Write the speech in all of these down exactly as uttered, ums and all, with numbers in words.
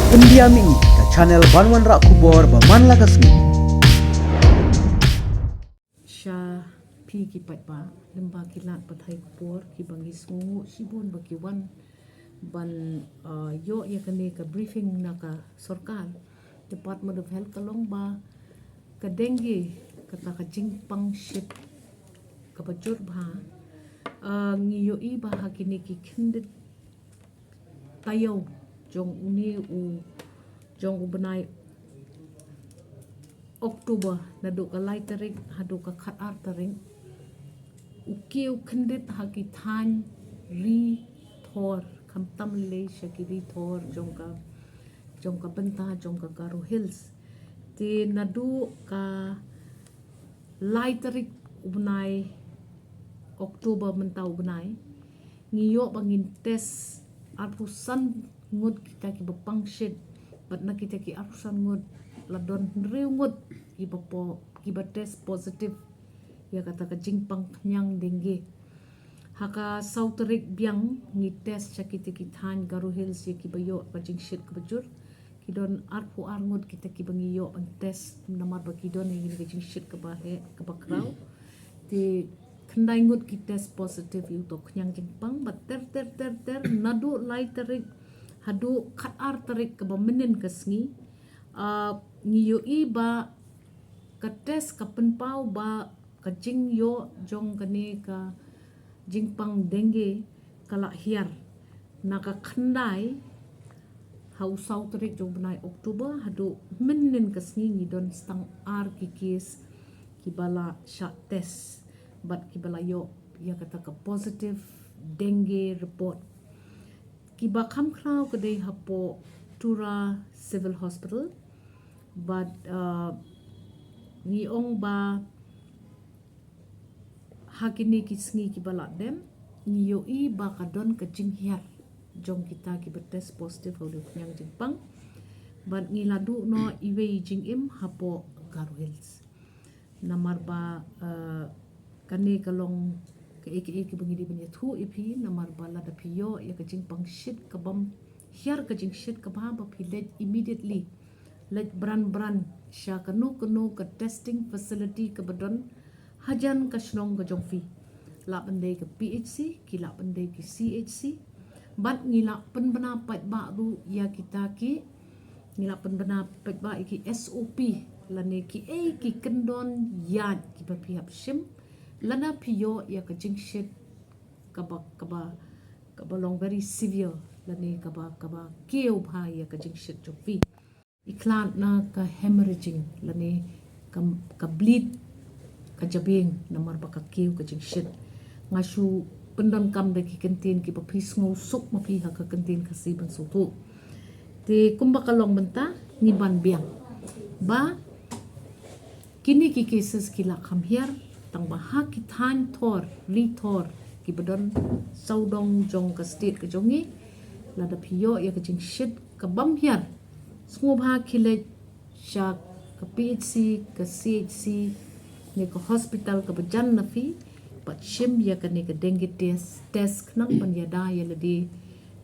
India Mini, ka channel ban wanrah khubor ba man la ka sngi. Sha phi ki paidbah, lyngba ki lad pathai khubor kiba ngi sngew shibun ba ki wan ban, uh, ïoh ïa kane ka briefing na ka sorkar. Department of Health ka long ba ka dengue, kata ka jingpang shit kaba jur bha, uh, ngi ïohi ba ha kine ki khyndiat taïew jong une u, jong u bnai October, naduh ka lai tarik haduh ka khatar tarik, u kiew khyndiat ha ki thaiñ ri thor, khamtam lei sha ki ri thor jong ka, jong ka bynta jong ka Garo Hills. Te naduh ka lai tarik u bnai October mynta u bnai, ngi ïoh ba ngin test arphew san ngut kita kiba pang shit, bad na kita ki arphew san ngut la don hynriew ngut kiba po, kiba test positive ïa kata ka jingpang khñiang dengue. Ha ka saw tarik biang ngi test sha kita ki thaiñ Garo Hills ïa kiba ïoh ka jingshit kaba jur. Ki don arphew ar ngut kita kiba ngi ïoh ban test namar ba ki don ïa kine ka jingshit kaba heh kaba khraw. Te khyndai ngut ki test positive ïa uto u khñiang jingpang, bad ter ter ter ter naduh lai tarik haduh khatar tarik kaba mynnin ka sngi, ah, ngi ïohi ba ka test ka pynpaw ba ka jingïoh jong kane ka jingpang dengue ka la hiar. Na ka khyndai ha u saw tarik jong u bnai October haduh mynnin ka sngi ngi don tang ar ki case kiba la shah test bad kiba la ïoh ïa kata ka positive dengue report. Kiba kham khraw ka dei hapoh Tura Civil Hospital. Bad, uh, ngi ong ba ha kine ki sngi kiba la dem, ngi ïohi ba ka don ka jinghiar jong kita kiba test positive ha u khñiang jingpang. Bad ngi la duh noh iwei i jingim hapoh Garo Hills. Namar ba, eh, kane ka long kaei kaei kaba ngi dei ban ïathuh ïa phi, namar ba lada phi ïoh ïa ka jingpang shit kabym hiar, ka jingshit kaba ba phi leit immediately, leit bran bran sha kano kano ka testing facility kaba don hajan ka shnong ka jong phi. Lah ban dei ka P H C, ki lah ban dei ki C H C. Bad ngi lah pynbna paidbah ruh ïa kita ki, ngi lah pynbna paidbah ïa ki S O P lane kiei ki kyndon ïaid kiba phi hap shim lada phi ïoh ïa ka jingshit kaba, kaba, kaba long very severe lane kaba, kaba kiew bha ïa ka jingshit jong phi. I khlad na ka hemorrhaging lane ka, ka bleed ka jabieng namar ba ka kiew ka jingshit. Nga shu pyndonkam da ki kyntien kiba phi sngewsuk ma phi ha ka kyntien Khasi ban sngewthuh. Te kumba ka long mynta ngi ban biang ba kine ki cases ki la kham hiar, tang ba ha ki thaiñ thor, ri thor, kiba don sawdong jong ka state ka jong ngi, lada phi ïoh ïa ka jingshit kabym hiar, sngewbha khie leit sha ka P H C, ka C H C, ne ka hospital kaba jan na phi, bad shim ïa kane ka dengue test, test khnang ban ïada ïa lade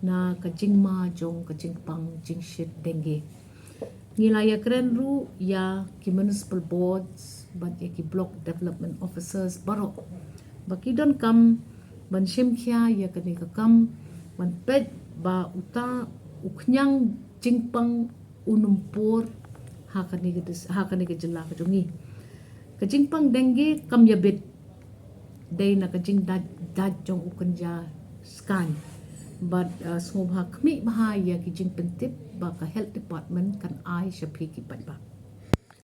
na ka jingma jong ka jingpang jingshit dengue. Ngi la ïakren ruh ïa ki municipal boards bad ïa ki block development officers baroh ba ki donkam ban shim khia ïa kane ka kam, ban peit ba uta u khñiang jingpang un ym pur ha kane ka dis-, ha kane ka jylla ka jong ngi. Ka jingpang dengue kam ïabit, dei na ka jingdait dait jong u kynja skaiñ. Bad, uh, sngewbha khmih bha ïa ki jingpyntip ba ka health department kan ai sha phi ki paidbah.